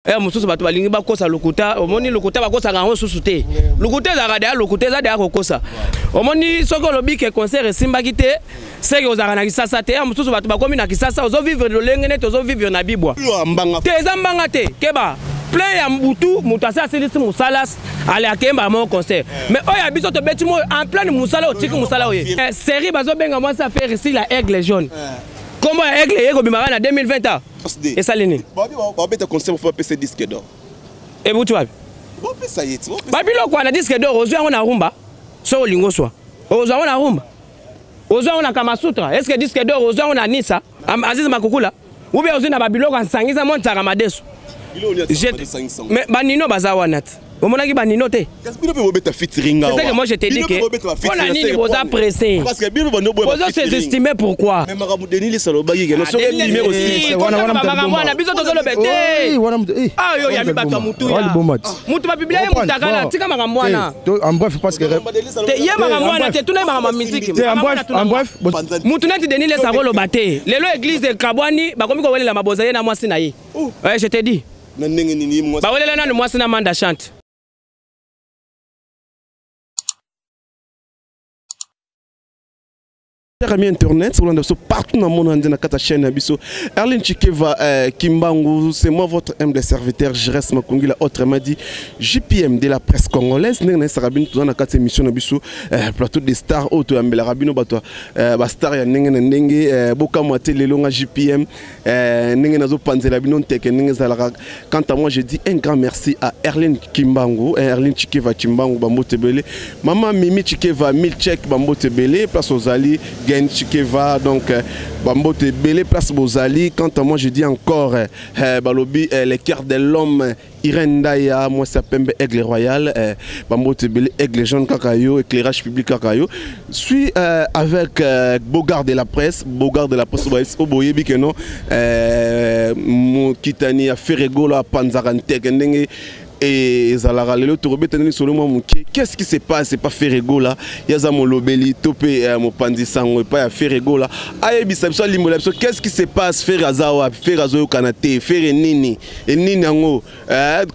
Heure mosusu bato balingi bakosa lokuta, omoni lokuta bakosaka yango susu te. Lokuta ezalaka deya lokuta, eza deya kokosa. Omoni soki olobi ke concert esimbaki te, seke ozalaka na Kisasa te. Heure mosusu bato bakomi na Kisasa, ozovivre lolenge neti ozovivre na bibwa. Te, eza mbanga te, keba. Plein ya butu, moto asi asilisi mosala, ale akeyemba moko concert. Mais oyo ya biso tobeti moyo en pleine mosala, otiki mosala oye. Série bazobenga mwasi affaire ici la Aigle Jaune. Kombo ya Aigle ye kobimaka na 2020 a. Esali nini? Babeta concert fo bapesa disque d'or. Ebuti wapi? Bopesa ye ti. Babiloko wana disque d'or ozwi yango na rumba. Soki olingi oswa. Ozwa yango na rumba. Ozwa yango na Kamasutra. Est-ce que disque d'or ozwa yango na Nisa? Aziz Makukula? Ou bien ozwi na babiloko ya nsangisa mwa nsaka madesu. Mais banino baza wana te. Omonaki banino te. Kasi bino mpe bobeta featuring awa. C'est ce que moi je te dis que mpona nini boza pressé? Parce que bino bando boya. Bozo sous-estimer pourquoi? Mais makambo Denis Lissa alobaki ke soki ebimi aussi. Wana wana biso tozoloba te. Ah yo yami bato ya mutu ya. Mutu ba biblia ye mutakala tika makambo wana. En bref parce que te ye makambo wana te, tuna ye makambo ya musique. En bref, en bref. Mutu neti Denis Lissa akoloba te. Lelo église ekabwani bakomi kowelela maboza ye na mwasi na ye. Ouais, je te dis. Na ndenge nini mwasi? Bawelela nanu mwasi na Manda chante. Cher ami internet, on a partout dans le monde entier, dans la chaîne biso. Erlin Chikeva Kimbangu, c'est moi votre humble serviteur Jires Makungila, autrement dit JPM de la presse congolaise. Ndenge na sarabino dans la quatre émission na biso, plateau des stars auto ya mbela rabino bato, ba star ya ndenge na ndenge, boka mwate lelonga JPM, ndenge nazo panzela bino nteke ndenge zalaka. Quant à moi, je dis un grand merci à Erlin Kimbangu, Erlin Chikeva Kimbangu Bambote Belé, Maman Mimi Chikeva Milchek Bambote Belé, place aux Ali Gen Chikeva, donc Bambote Belé, place Bozali. Quant à moi, je dis encore Balobi, les cœurs de l'homme Irène Ndaya, moi c'est Pembe Aigle Royal, Bambote Belé Aigle Jaune Kakayo, éclairage public Kakayo. Suis avec Bogart de la presse, Bogart de la presse, au Boyebi que non, Mokitani a Ferregola Panzaranteke ndenge et ezalaka lelo tokobeta ndenge solo mwa moke. Qu'est-ce qui se passe? C'est pas Ferregola, yaza molobeli to pe mopanzi sango epai ya Ferregola. Ayebisa biso, alimbola biso qu'est-ce qui se passe? Ferre aza wapi? Ferre azoyokana te. Ferre nini? E nini yango?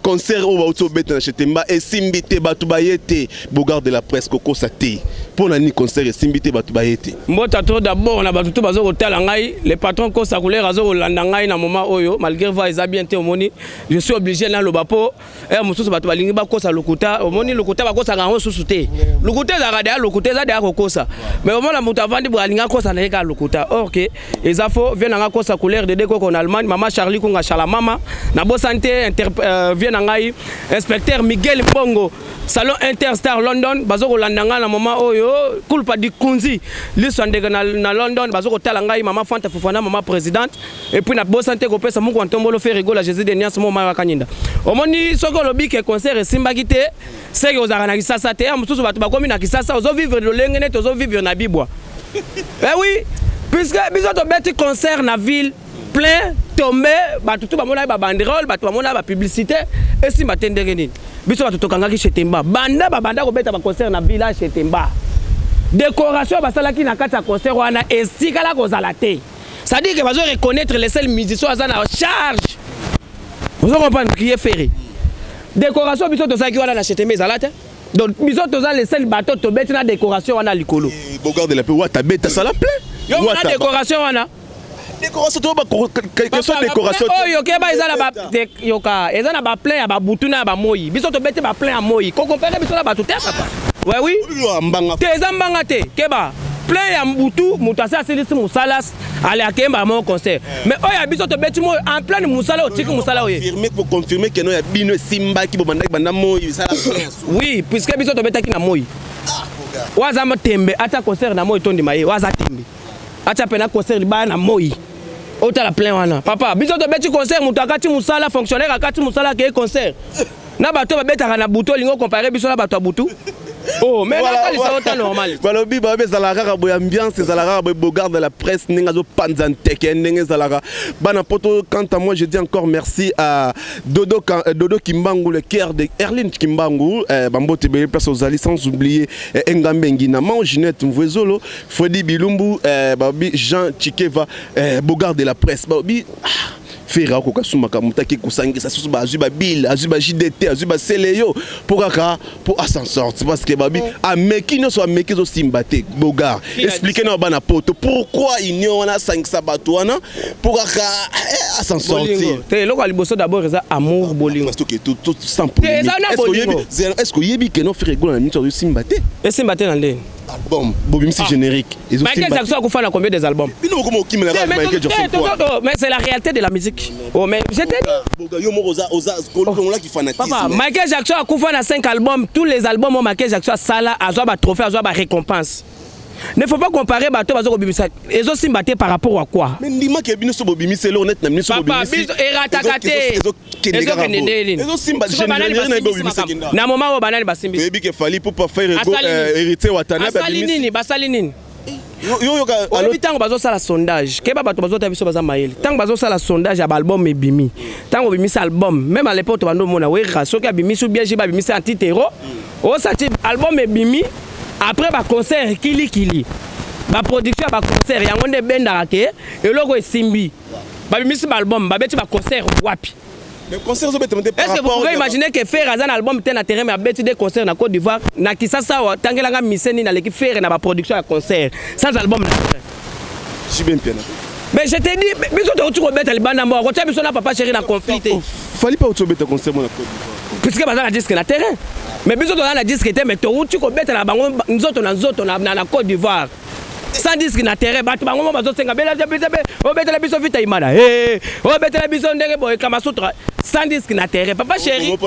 Concert oyo bauti obeta na Chetemba esimbi te, bato baye te. Bogart de la presse kokosa te. Mpona nini concert esimbi te, bato baye te? Mbota to d'abord na bato to bazo kotala ngai, le patron Kosa Couleur azo kolanda ngai na moment oyo, malgré voix eza bien te, omoni je suis obligé naloba po mosusu bato balingi bakosa lokuta, omoni lokuta bakosaka yango susu te. Lokuta ezalaka deya lokuta, eza deya kokosa. Mais omona moto avandi boye alingi akosa na ye kaka lokuta. Or ke eza faux, vie na nga Kosa Couleur de Dekoko na Allemagne, mama Charlie Kunga Chala mama, nabosani te vie na ngai inspecteur Miguel Mbongo, salon Interstar London, bazo kolanda ngai na moment oyo, culpa di Kunzi, liso ndeke na London, bazo kotala ngai mama Fanta Fofana, mama présidente. Et puis nabosani te kopesa moko ya ntombolo Ferregola Jésus de Nias mo mayo akanyinda. Omoni soki olobi ke concert esimbaki te, seke ozalaka na Kisasa te. Ya mosusu bato bakomi na Kisasa, ozovivre lolenge neti ozovivre na bibwa. Eh oui, puisque biso tobeti concert na ville plein tombé, bato tu bamonaki ba banderole, bato bamonaki ba publicité, esimba te ndenge nini. Biso bato tokangaki Chetemba, banda babanda kobeta ba concert na village Chetemba. Décoration basalaki na kati ya concert wana esikala kozala te. C'est-à-dire que bazo reconnaître les seuls musiciens aza na charge. Vous comprenez qui est Ferré. Décoration biso tozalaki wana na Chetemba ezala te. Donc biso toza les seuls bateaux tobeti na décoration wana likolo. Eh, Bogart de la paix wata beta sala plein. Yo na décoration wana. Décoration to ba question décoration. Oh yo keba eza na ba yoka, eza na ba plein ya ba butu na ba moyi. Biso tobeti ba plein ya moyi. Ko comparer biso na bato te papa. Ouais oui. Mbanga. Te eza mbanga te. Keba. Plein ya mbutu, moto asi asilisi mosala, ale akemba moko concert. Mais oyo ya biso tobeti moyo en pleine mosala, otiki mosala oye. Confirmer pour confirmer que no ya bino esimbaki bobandaki banda moyi, sala plein. Oui, puisque biso tobetaki na moyi. Oyo aza tembe, ata concert na moyi tondima ye, oyo aza tembe. Ata pena concert libaya na moyi. Otala plein wana. Papa, biso tobeti concert, moto akati mosala, fonctionnaire akati mosala akei concert. Na bato babetaka na butu, olingi okompare biso na bato ya butu? Oh, mais Voilà, natalisa voilà. ota normal. Balobi, balobi ezalaka kaka boye ambiance, ezalaka kaka boye Bogart de la presse, ndenge azopanza nteke, ndenge ezalaka. Bana poto, quant à moi, je dis encore merci à Dodo, Dodo Kimbangu, le cœur de Erlin Kimbangu, Bambote Belé, place aux Alliés, sans oublier Engambe Ngina, Mao Ginette Mvuezolo, Freddy Bilumbu, Babi Jean Chikeva, Bogart de la presse. Babi, ah, Ferre akoka sumaka moto ake kosangisa susu bazwi babile, azwi ba JDT, azwi basele yo mpo kaka mpo as'en sorte, parce que babi ameki nyonso, ameki, ezosimba te. Bogar, explique na bana poto pourquoi union wana asangisa bato wana mpo kaka as'en sortir. Te, eloko ya liboso d'abord eza amour, bolingo. Sans Te, eza na bolingo. Est ce que oyebi ke no Ferre Gola na miniti azosimba te? Esimba te na ndeni? Album bobimisi, générique. Michael Jackson akufa na combien des albums? Bino bokoma okimela. Te, mais Michael Jackson. Te, mais c'est la réalité de la musique. Oh, mais je te dis. Boga, yo moko oza kolongolaki Papa, fanatisme. Michael Jackson akufa na 5 albums. Tous les albums oyo Michael Jackson asala, azwa batrophée, azwa barécompense. Ne faut pas comparer bato bazo kobimisa ezosimba te par rapport à quoi? Mais ndimaki bino so bobimisi eloko neti na bino so. Papa, biso erataka te. Ezokende nde nini? Ezosimba. Sikoyo banani générique na basimbisi bobimisi makambo? kenda. Na moment oyo banani basimbisi? Toyebi ke Fally Ipupa, Ferre Go, Asali nini? Héritier Watanabe. Basali nini? Basali nini? Yo yoka. Oyebi, ntango bazosala sondage, keba, bato bazotala biso baza mayele. Ntango bazosala sondage ya baalbum ebimi, ntango obimisi album, même à l'époque tobanda omona Wera soki abimisi ou bien JB abimisi antitero, osati album ebimi, après baconcert kilikili, baproduction ya baconcert, yango nde ebendaka ke eloko esimbi. Babimisi baalbum, babeti baconcert wapi? Mais concert ezobetama te. Est-ce que vous pouvez imaginer que Ferre aza na album te na terrain, mais abeti des concerts na Côte d'Ivoire, na Kisasa awa? Tangelanga mise nini aleki Ferre na baproduction ya concert sans album na terrain? JB Mpiana. Mais je te dis, biso tokuti kobeta libanda mboka, kotia biso na papa chéri na conflit te. Fally pa oti obeta concert mo na Côte d'Ivoire. Puisque baza na disque na terrain, mais biso toza na disque te, mais touti kobeta na bango nzoto na nzoto na Côte d'Ivoire sans disque na terrain. Bato bango mo bazosenga obetela biso Vita Imana, obetela biso ndenge boye Kamasutra sans disque na terrain. Papa chéri,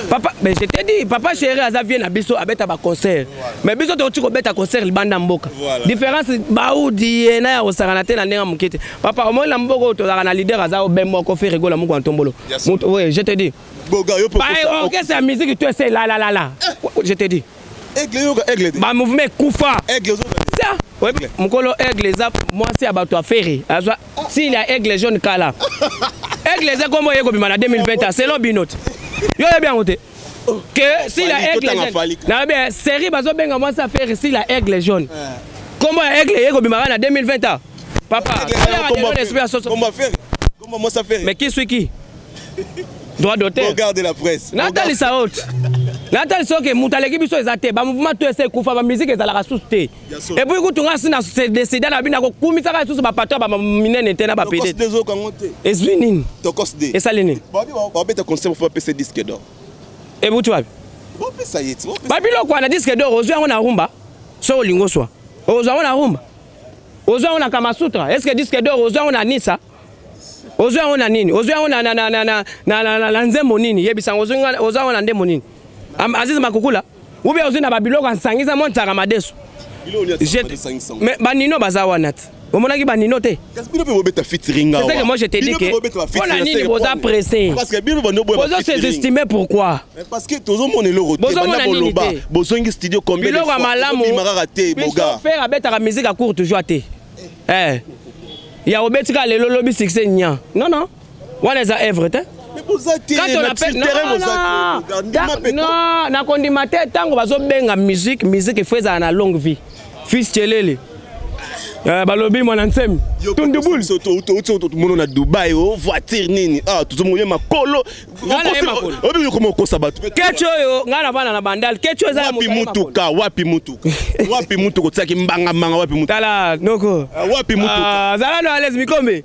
papa, mais je te dis, papa chéri aza vie na biso, abeta baconcert, mais biso touti kobeta concert libanda mboka. Différence baudi ye na ya kosakana te na ndenge ya moke te. Papa, omoi na mboka oyo tozalaka na leader aza obe moko, Ferre Gola moko ya ntombolo. Oui, je te dis. Boga, yo. Ba orchestre ya musique to ese la la la la, je te dis. Aigle, yoka aigle te. Bamouvement ekufa. Aigle ozoka te. Tia, oyebi mokolo aigle eza mwasi ya bato ya Ferre, azwa sile ya aigle jaune kala. Aigle eza kombo ye kobima na 2020 selon bino te. Yo oyebi yango te ke sile ya aigle jaune? Nayebi série bazobenga mwasi ya Ferre sile ya aigle jaune. Kombo ya aigle ye kobimaka na 2020, papa. Mais qui suit qui? Droit d'auteur. Regarde la presse. Natalisa ote, natalisa oke moto aleki biso eza te. Bamouvement to ese ekufa, bamusique ezalaka susu te. Et puis kutu nga si na décida na bino nakokumisaka lisusu bapato ya baminene te na bapede. Ezwi nini? Esali nini? Babeta concert, fo bapesa disque d'or. Ebuti wapi? Bopesa ye ti. Babiloko wana, disque d'or ozwi yango na rumba. So olingi oswa, ozwa yango na rumba, ozwi yango na Kamasutra. Est ce que disque d'or ozwi yango na Nisa? Ozwi yango na nini? Ozwi yango na nzembo nini? Yebisa yango, ozwi yango na ndembo nini? Aziz Makukula ou bien ozwi na babiloko asangisa mo nzaka madeso? Mais banino baza wana te, omonaki banino te. Bino mpe bobeta featuring. C'est ça que moi je te dis, que mpona nini boza pressé? Parce que bino bando boya. Bozo sous-estimer pourquoi? Parce que tozomona eloko te. Bozomona nini te? Bozongi studio combien de Biloko ya fois? malamu. Kaka te, boga. Ferre abetaka musique à courte joie te. Ya obetika lelo, lobi succès nya. Non non, wana eza œuvre te. Quand on appelle, non non, nakondima te. Ntango bazobenga musique, musique efo ezala na longue vie. Fils Chelele, balobi mwana nsemi tundubul. Mono na Dubai, o voiture nini? Ah, tozomona makolo. Oyebi koma okosa bato. Kechi oyo ngai navanda na Bandal, kechi oyo eza. Wapi mutuka? Wapi mutuka? Wapi mutuka? Otiaki mbangambanga, wapi mutuka? Tala noko. Wapi mutuka? Zala no à l'aise, mikombe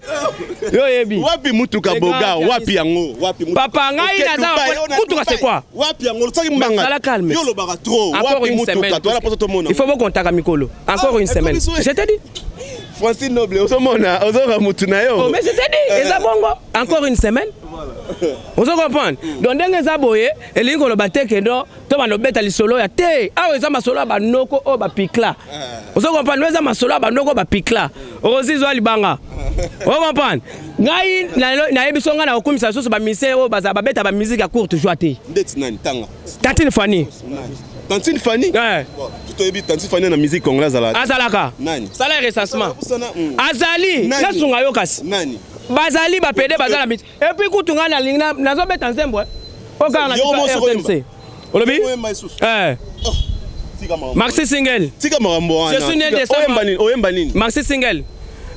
yo oyebi. Wapi mutuka, boga? Wapi yango? Wapi? Papa, ngai naza mutuka, c'est quoi? Wapi yango? Otiaki mbanga. Zala calme. Yo olobaka trop. Wapi mutuka? Toala mposo tomona. Il faut bokontaka mikolo. Encore une semaine, je te dis. Francine Noble, ozomona ozoka mutu na yo. Oh, mais je te dis, eza bongo. Encore une semaine, ozo comprendre. Donc ndenge eza boye, elingi koloba te kendo to bando beta lisolo ya te. Awa eza masolo ya banoko oyo bapikla, ozo comprendre? Eza masolo ya banoko oyo bapikla, okozizwa libanga, ozo comprendre? Ngai nayebi so ngai nakokumisa lisusu bamise oyo bazala babeta bamusique ya courte joie te. Ndeti nani? Tanga. Tantine Fani. Tantine Fani? Toyebi Tantine Fani na musique congolaise azalaka. Azalaka. Nani? Sala recensement. Azali, nasunga yo kasi. Nani? Bazali bapede, baza na miti. Et puis kutu ngai nalingi nazobeta nzembo oyo kaka na RTNC. Olobi Maxi single. Tika makambo wana. Je suis né décembre. Oyemba nini? Maxi single.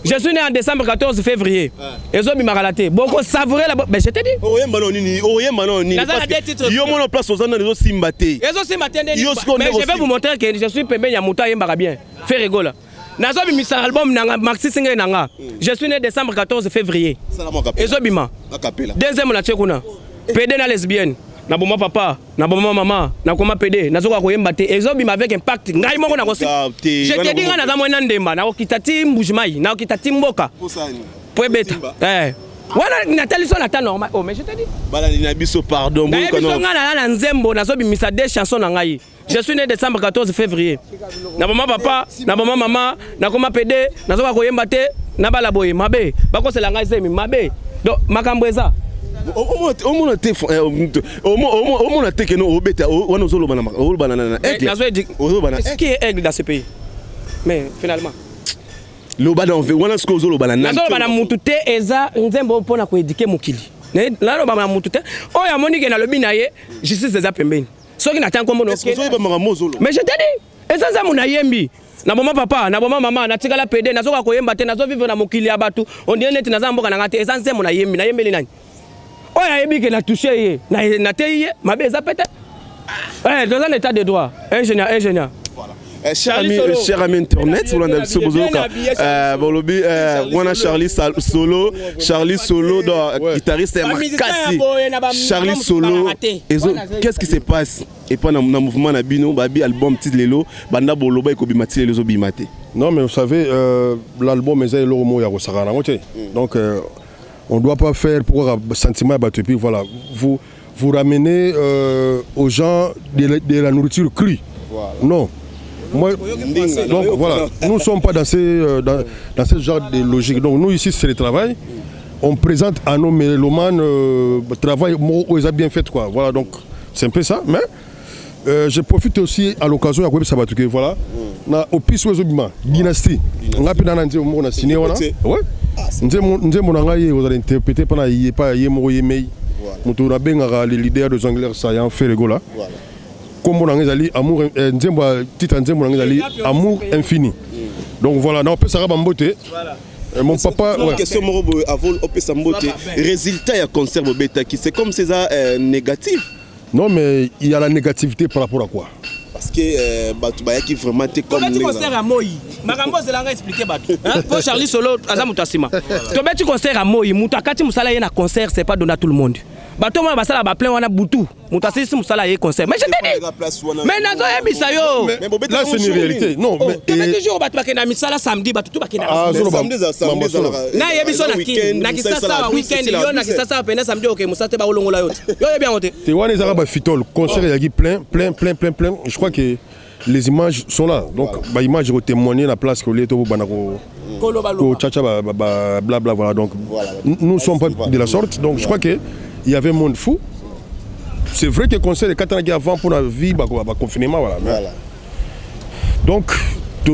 Je suis né en décembre 14 février. Ezobimaka la te, boko savourer la. Mais je te dis, Oyemba no nini? Oyemba no nini? Naza na deux titres. Yo mona place oza nani, ezosimba te. Ezosimba te nde. Yo sikoyo Mais nde je vais vous montrer que je suis pembeni ya moto ayembaka bien, Ferre Gola. Nazobimisa album nanga, maxi single nanga, Je suis né décembre 14 février. Sala mwa kapela. Ezobima. Akapela. Deuxième, natie kuna PD na lesbienne, naboma papa, naboma mama, nakoma PD, nazokoka koyemba te. Ezobima avec impact. Ngai moko nakosi. Ah, te, Je te wana dis, ngai naza mwana ndemba, nakokita ti Mbujimai, nakokita ti mboka Posani. po ebeta. Simba. Eh. Wana natali so na temps normal. Oh, mais je te dis, Balandi na biso, pardon. Nayebi Boyoka so no. ngai naza na nzembo, nazobimisa deux chansons na ngai, Je suis né décembre 14 février, naboma papa, naboma mama, nakoma PD, nazoka koyemba te, nabala boye mabe, bakosela ngai zemi mabe. Donc makambo eza. Omona te, omona te keno obeta wana, ozoloba na oloba na aigle. Ozoloba na Ce qui est aigle dans ce pays? Mais finalement, Loba na wana sikoyo, ozoloba na nani? Nazoloba na mutu te. Eza nzembo mpona koéduquer mokili. Naloba na mutu te. Oyo amoni ke nalobi na ye, justice eza pembeni. Soki natanga nkombo na Est-ce que ozoyeba makambo ozoloba? Mais je te dis, eza nzembo nayembi, naboma papa, naboma mama, natikala PD, nazoka koyemba te, nazovivre na mokili ya bato, on dirait neti naza mboka na nga te. Eza nzembo nayembi. Nayembeli nani? Oyo ayebi ke natouche ye, nateyi ye mabe, eza pete. Eh, toza na état de droit. Ingénieur, ingénieur. Cher Charlie ami, Solo. cher ami internet, Bien bolanda habillé, biso, bien bozoyoka habillé, Charlie bolobi wana Charlie Solo, Charlie Solo, donc guitariste ya Ba musicien ya makasi. boye na ba Charlie mosusu Solo balaka te. ezo Wana qu'est-ce qui se passe epa na mouvement na bino? Babi album ti lelo, banda boloba ekobima, ti lelo ezobima te. Non, mais vous savez, l'album eza eloko moko ya kosakana nango te. Donc on doit pas faire pour sentiment ya bato, et puis voilà, vous vous ramenez aux gens de la nourriture crue. Non, moi, donc voilà, nous ne sommes pas dans ce genre de logique. Donc nous, ici, c'est le travail. On présente à nos mélomanes travail moko oyo eza bien fait, quoi. Voilà, donc c'est un peu ça. Mais je profite aussi à l'occasion ya koyebisa bato ke voilà, na opus oyo ezobima, Dynastie, nga mpe na nzembo moko na sine wana. Ouais, nzembo na ngai ozala interprété mpa na ye, pa ye moko ye mei moto nabengaka le leader de Zangler Sayan, Ferre Gola. Kombo na ngai ezali Amour, nzembo ya titre ya nzembo na ngai ezali Amour infini. Donc voilà, na opesaka bambote. Mon papa, ouais. Question moko boye avant opesa mbote: résultat ya concert bobetaki, c'est comme c'est ça, négatif? Non, mais il y a la négativité par rapport à quoi? Parce que bato bayaki vraiment te comme Tobeti ndenge concert ya moi, makambo ozelanga expliquer bato, hein? Po Charlie Solo aza moto ya nsima. Tobeti concert ya moi, moto akati mosala ye na concert, c'est pas donné à tout le monde. Bato mwana basala baplein wana butu, moto asilisi mosala ye concert. Mais je te dis, mais nazoyebisa yo. Mais bobeti Là, c'est une réalité, non, mais Tobeti jour bato bakende na misala, samedi bato tu bakende. Ah, zoloba. Samedi. Nayebi so na kini na Kisasa, weekend yo na Kisasa pene, samedi oke mosala te, bakolongola yo te. Yo oyebi yango te. Te, wana ezalaka bafitole. Concert ezalaki plein, plein, plein, plein, plein. Je crois que les images sont là. Donc baimage ekotémoigner na place kolie to bobanda ko Koloba. Tchacha blabla. Voilà, donc nous ne sommes pas de la sorte. Donc je crois que il y avait monde fou. C'est vrai que concert ekatanaki avant pour la vie ba confinement, voilà. Mais donc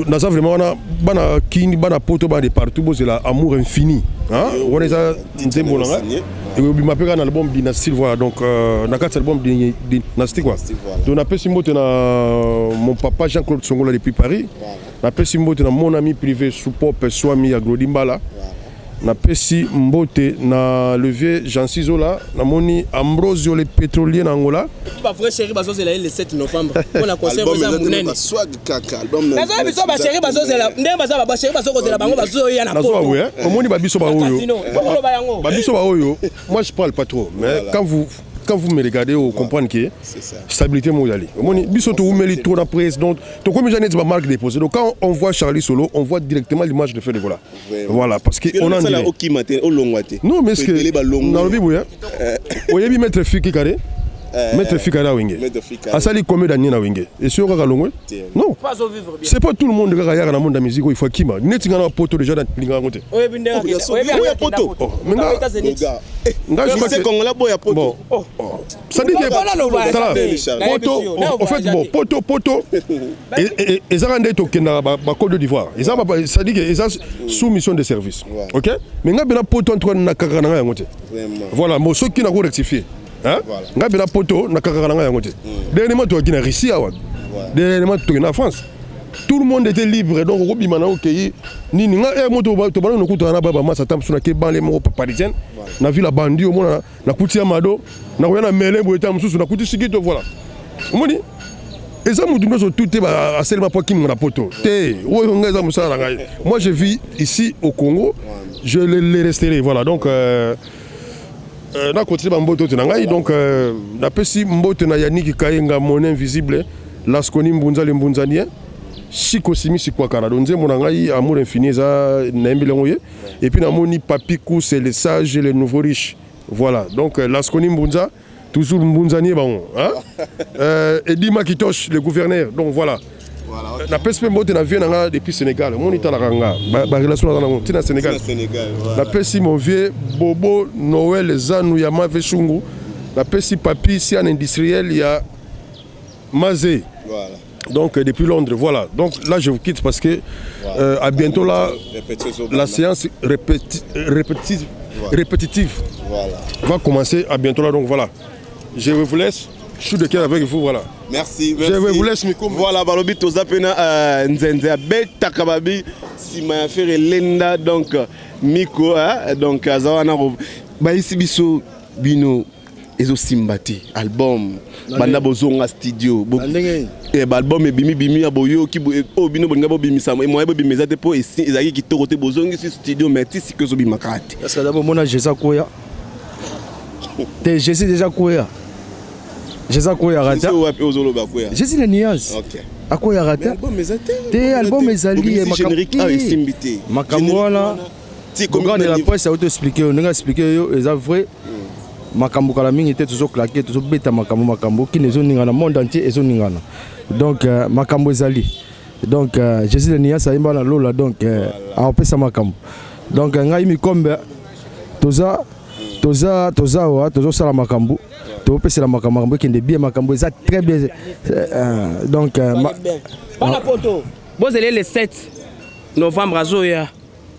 naza vraiment wana, bana kini, bana poto, bana de partout, bozela Amour infini, hein? Wana eza nzembo na ngai, ekobima mpe kaka na album Dynastie. Voilà, donc na kati ya album Dynastie, quoi. Donc napesi mbote na mon papa Jean-Claude Songola depuis Paris, napesi mbote na mon ami privé Supop Swami ya Glodi Mbala, napesi mbote na le vieux Jean Sizola, namoni Ambrosio le pétrolier na Angola. Bavrai chéri bazozela ye le 7 novembre mpona concert eza monene. Swag kaka album. Nazoyebi biso, bachéri bazozela ndenge baza, bachéri bazokozela bango, bazoya na Nazwa we omoni babiso baoyo. Casino koloba yango. Babiso baoyo, moi je parle pas trop, mais quand vous me regardez, vous comprenez que C'est ça. Stabilité mo ezali. Omoni biso toumeli trop na presse, donc tokomi déjà neti bamarque déposée. Donc quand on voit Charlie Solo, on voit directement l'image de Ferre Gola. Voilà, parce que on en dirait Okima te, olongwa te. Non, mais est-ce que Ebele balongwa. Nalobi boye, oyebi maître Fiki Carré, maître Fiki Carré Wenge? Maître Fiki Carré. Asali combien d'années na Wenge? Et si kaka longwe? Non, c'est pas tout le monde kaka yaka na monde ya musique oyo, il faut akima. Neti nga na poto déjà, nalinga yango te. Oyebi ndenge Oh, oya poto. Oh, mais Boga. nga je crois Lycée que congolais boya poto. Bon, ça dit que Voilà, le voyage. tala, Nayebi poto yo, na en fait, voyage bon, te. Poto ezaka nde tokendaka bacôte d'Ivoire, eza ça dit que eza sous mission de service. Ok, mais nga bena poto, en tout cas na kaka na nga yango te. Vraiment. Voilà, mo soki nako rectifier, hein? Voilà. Nga bena poto, na kaka na nga yango te. Dernièrement toyaki na Russie awa, dernièrement tokende na France. Tout le monde était libre, donc okobima na okei nini. Nga mo tobanda nokutana na baba masa, ata mosusu nake banlieue moko parisienne, na ville abandi, omona nakuti ya mado, nakoya na mele boye, ta mosusu nakuti sikito. Voilà, omoni, eza motu nyonso tu te asalema mpo akimga na poto te. Oyo ngai eza mosala na ngai. Moi, je vis ici au Congo, je le resterai. Voilà, donc na continue bambote oyo na ngai. Donc napesi mbote na Yaniki Kayenga, mon invisible, Lasconi Mbunza, le Mbunzanien, Siko Simisi Kwakara. Donc nzembo na ngai Amour Infini eza nayembeli yango ye. Et puis namoni Papi Kou, c'est le sage, le nouveau riche. Voilà, donc Lasconi Mbunza, toujours Mbunzanie bango, hein? Edi Makitosh, le gouverneur. Donc voilà. Napesi mpe mbote na vieux na nga depuis Sénégal. Omoni, talaka nga barelation naza nango ntina Sénégal. Napesi mon vieux Bobo Noël Zanu ya Mave Shungu. Napesi Papi Sian, industriel ya Mazé. Voilà. Donc depuis Londres, voilà. Donc là, je vous quitte parce que voilà. À bientôt là, la séance répétitive, voilà, répétitive voilà, va commencer à bientôt là. Donc voilà, je vous laisse. Je suis de cœur avec vous, voilà. Merci, merci. Je vous laisse, Miko. Voilà, balobi toza pena nzenze abetaka babi nsima ya Ferre elenda. Donc Miko, hein, donc aza wana bayisi biso bino ezosimba te. Album banda bozonga studio, baalbum ebimi bimi ya boyoki oyo bino bolinga bobimisa, moye bobima eza te mpo ezalaki kitoko te. Bozongisi studio, mais ti sikoyo ezobimaka te. Parce que d'abord mona Jésus akoya te. Jésus déjà koya, Jésus akoyaka te. Wapi ozoloba koya? Jésus na nuance akoyaka te. Te, album ezali. Esimbi te. Makambo wana, Bogard de la presse auto expliquer yo ndenge expliquer yo, eza vrai. Makambo kala mingi te, tozoclaquer, tozobeta makambo, makambo kini ezoningana, monde entier ezoningana. Donc makambo ezali. Donc Jésus de nuance ayemba na lola, donc akopesa makambo. Donc ngai Mikombe, toza awa, tozosala makambo, topesela makambo, makambo ekende bien, makambo eza très bien. Donc bana poto, bozele le 7 novembre azoya.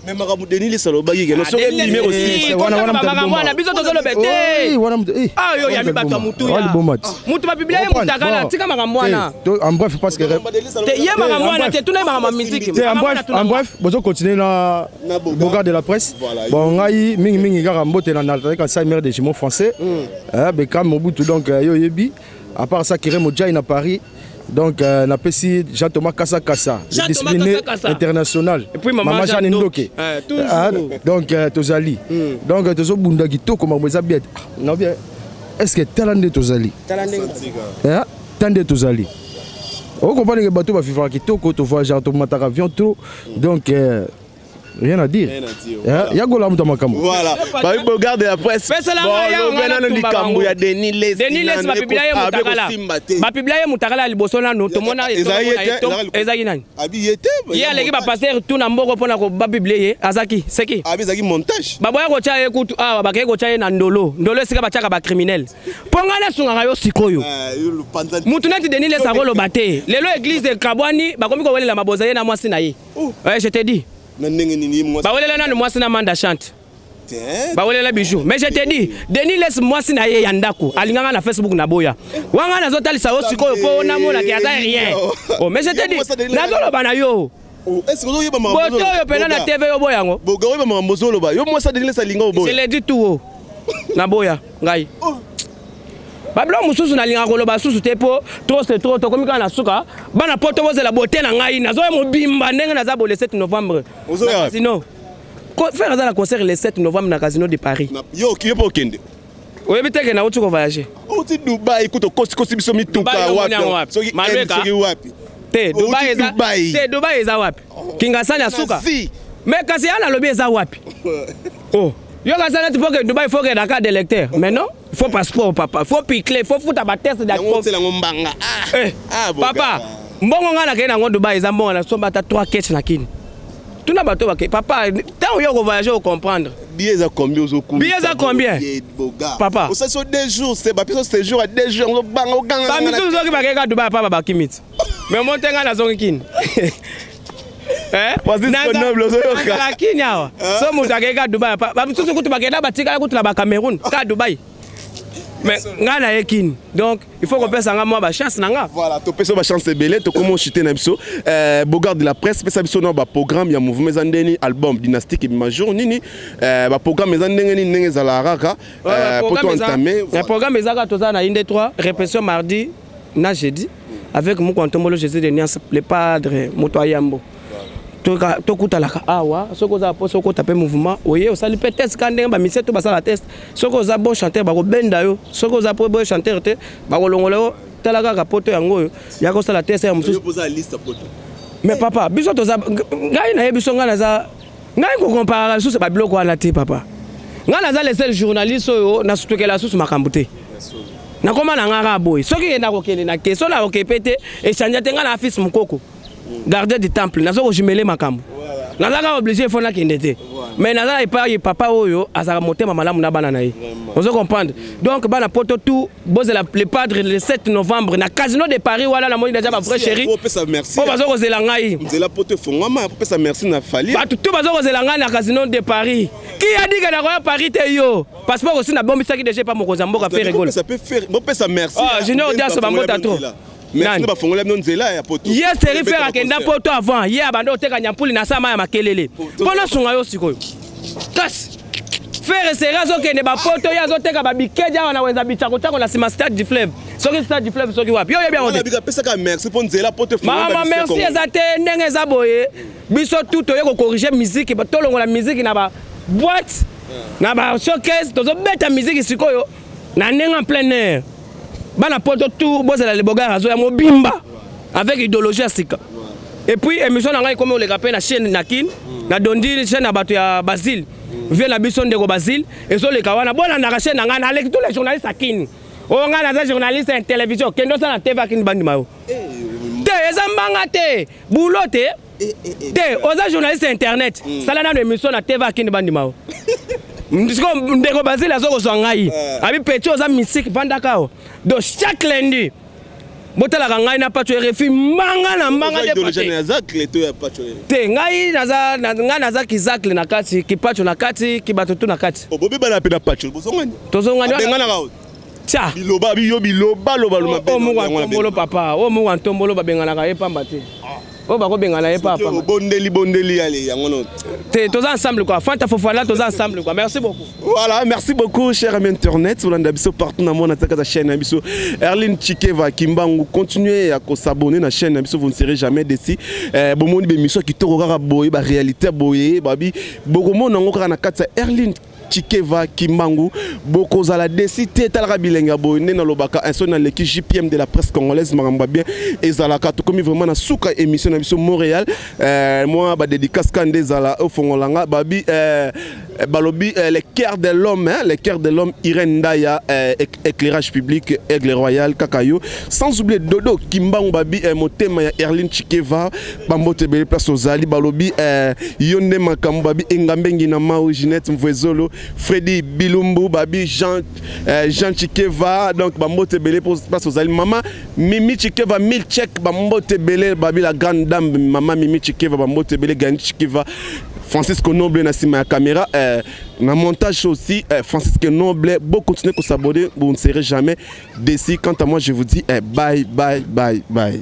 Mais makambo Denis Lessie alobaki ke soki ebimi aussi. Makambo wana biso tozoloba te. Oyo yami bato ya mutu ya mutu babiblia ye mutakala, tika makambo wana. En bref, parce que te ye makambo wana te, tuna ye makambo ya musique. En bref, bozo continuer na Bogard de la presse. Bon, ngai mingimingi kaka mbote na Nathalie Kasai, maire des jumeaux français, Bekam Mobutu. Donc yo yebi, à part ça, Kéré Modjai na Paris. Donc napesi Jean Thomas Kasa Kasa, discipliné international. Et puis Mama, Mama Jeanne Ndoke. Ah, donc tozali. Donc tozobunda kitoko, makambo eza bien. Na bien. Est-ce que tala nde tozali? Tala nde. Hein? Tala nde tozali. Okomprendre que bato bavivaka kitoko, tovoyageaka, tomataka avion trop. Donc rien à dire. Ya gola mutu makambo. Voilà, babi Bogard de la presse. Nano likambo ya Denis Lessie. Denis Lessie, bapiblia ye mutakala, bapiblia ye mutakala ya liboso nanu tomona ezalaki nani? Abi ye te. Ye aleki bapasteur tu na mboko mpona bapublier ye, azaki seki. Abi ezalaki montage. Baboya kotya ye kutu awa, bakei kotya ye na Ndolo. Ndolo esika batiaka bacriminel. Mpo ngai nasungaka yo sikoyo, mutu neti Denis Lessie akoloba te. Lelo église ekabwani, bakomi kowelela maboza, ye na mwasi na ye. Je te dis. Na ndenge nini? Bawelela nanu mwasi na Manda Chante, bawelela Bijou. Mais je te dis, Denis Lessie, mwasi na ye ya ndako alinganga na Facebook na boya wanga. Nazotalisa yo sikoyo mpo namonaki aza rien. Oh, mais je te dis, nazoloba na yo bote oyo mpena na TV yo boyango. Boga, oyeba makambo ozoloba. Yo mwasi Denis Lessie alinga oboya? Je l'ai dit tout haut, naboya ngai. Babiloko mosusu nalingaka koloba susu te mpo trop c'est trop. Tokomi kaka na suka. Bana poto, bozela bote na ngai, nazoya mobimba ndenge naza bo le 7 novembre na casino. Ferre aza na concert le 7 novembre na Casino de Paris. Yo mpo okende? Oyebi te ke nauti kovoyage. Outi Dubai kuta, okosikosi biso mituka wapi, soki wapi? Te, Dubai eza te. Dubai eza wapi? Kingasani ya suka. Mais kasi ya nalobi eza wapi? Oh, yo kasi neti mpo ke Dubai, faut ke na carte d'électeur. Mais non, faut passeport papa, faut picle, faut futa batest. Mbanga. Papa, mbongo ngai nakei nango Dubai eza mbongo nasomba ata 3 ketch na kini. Tuna bato bake papa, ntango yo kovoyage, ocomprendre. Billet eza combien? Ozokumisa. Billet eza combien? Papa. Osali so 2 jours, se bapesa séjour ya 2 jours, ozobanga, oganga. Bamisusu soki bakei ka Dubai papa, bakimi ti. Mais mo te, ngai nazongi kini. Noble. Kini awa so moto akei ka Dubai, bamisusu kutu bakenda, batikala kutu na bacameroun ka Dubai. Mais ngai naye Kini, donc il faut kopesa nga mwa bachance na nga. Voilà, topesa bachance ebele. Tokoma ochite na biso. Bogard de la presse, pesa biso na baprogramme ya mouvement eza ndeni. Album dynastique ebima jour nini? Baprogramme eza ndenge nini, ndenge ezalaka kaka po to entamer? Programme eza kaka, toza na inde 3 répétition, mardi na jeudi, avec moko Ntombolo, Jésus de Niance, le padre, moto ayambo. Tokutalaka awa. Soki oza mposa okota mpe mouvement, oye osali mpe test ka ndenge bamisie to basala test. Soki oza bon chanteur, bakobenda yo. Soki oza po bon chanteur te, bakolongola yo. Tala kaka poto yango oyo ya kosala test ya mosusu. Mais papa, biso toza, ngai nayebi biso, ngai naza, ngai kokomparaka lisusu babiloko wana te. Papa, ngai naza le seul journaliste oyo nasutukela susu makambo te. Nakoma na ngai kaka boye. Soki ye nakokende na ke, so nakoke mpe te, échange te. Ngai na fils mokoko, gardien du temple, naza kojumele makambo. Naza kaka obligé, fo nakende te. Mais naza na epai papa oyo azalaka motema malamu na bana na ye, ozo comprendre. Donc bana poto tout, bozela le padre le 7 novembre na Casino de Paris. Wana namoni déjà bavrai chéri mpo baza kozela ngai. Nzela poto efongwama, popesa merci na Fali. Bato tout baza kozela ngai na Casino de Paris. Qui a dit que nakoya Paris te? Yo passeport aussi nabombisaki déjà epa mokonzi ya mboka Ferre Gola. Bopesa merci. Junior Diaso, bambota trop. Merci, bafongola bino nzela ya poto. Ye seri Ferre akenda poto avant ye abanda oteka nyampuli na sama ya makelele mpo nasunga yo. Sikoyo kasi Ferre seri azokende bapoto, ye azoteka babikedi awa na wenza bichakotako na nsima Stade du Fleuve, soki Stade du Fleuve, soki wapi, yo oyebi yango te. Apesaka merci mpo nzela poto. Mama, merci eza te. Ndenge eza boye, biso tu toye kocorriger musique, tolongola musique na baboîte, na bashowcase. Tozobeta musique sikoyo na ndenge en plein air. Bana poto tout, bozala, le Bogard azoya mobimba avec idéologie ya sika. Et puis émission na ngai ekomi oleka mpe na chaîne na Kine, na dondi chaîne ya bato ya Basile, vie na biso, ndeko Basile, ezoleka wana. Bolandaka chaîne na ngai, naleki tous les journalistes ya Kine. Oyo ngai naza journaliste ya télévision, kende osala na TV akini, bandima yo te. Eza mbanga te, bulo te te. Oza journaliste ya internet, sala nano émission na TV akini, bandima yo. Siko ndeko Basile azokozwa ngai abi peti, oza mystique, vandaka o. Donc chaque lundi botalaka ngai na Pacho RFI, mbanga na mbanga. Te, ngai naza, ngai naza kizacle na kati, kipacho na kati, kibato tu na kati. Bobebana mpe na Pacho, bozongani? Tozongani. Tia biloba yo, biloba loba. Loba mungu antombolo, papa, oyo mungu antombolo, babenganaka ye pamba te. Oyo bakobengana ye papa. Bondeli bondeli, ale yango no. Te, toza ensemble quoi. Fanta Fofana, toza ensemble quoi. Merci beaucoup. Voilà, merci beaucoup, cher ami internet. Bolanda biso partout na mona taka chaîne na biso Erline Chikeva Kimbangu. Continuez à s'abonner na chaîne na biso, vous ne serez jamais déçus. Bomoni be mission kitoko kaka boye, ba réalité boye, babi bokomona ngo kaka na kati ya Erline Chikeva Kimbangu. Bokozala déçus te. Talaka bilenge ya boye nde nalobaka inso naleki JPM de la presse congolaise. Makambo ya bien ezalaka. Tokomi vraiment na suka émission na biso Montréal. Moi badédicace ka nde ezala ofongolanga babi, balobi le cœur de l'homme, hein, le cœur de l'homme, Irène Ndaya, éclairage public, Aigle Royal Kakayo, sans oublier Dodo Kimbangu, babi motema ya Erline Chikeva, bambote ebele place ozali. Balobi yo nde makambo. Babi Engambengi na Mao, Ginette Mvuezolo, Freddy Bilumbu, babi Jean Chikeva. Donc bambote ebele place ozali. Mama Mimi Chikeva Milchek, bambote ebele. Babi la grande dame, mama Mimi Chikeva, bambote ebele. Gani Chikeva, Francisco Noble na nsima ya caméra, na montage aussi, Francisco Noble. Bon, continuez à s'abonner, vous ne serez jamais déçus. Quant à moi, je vous dis bye bye bye bye.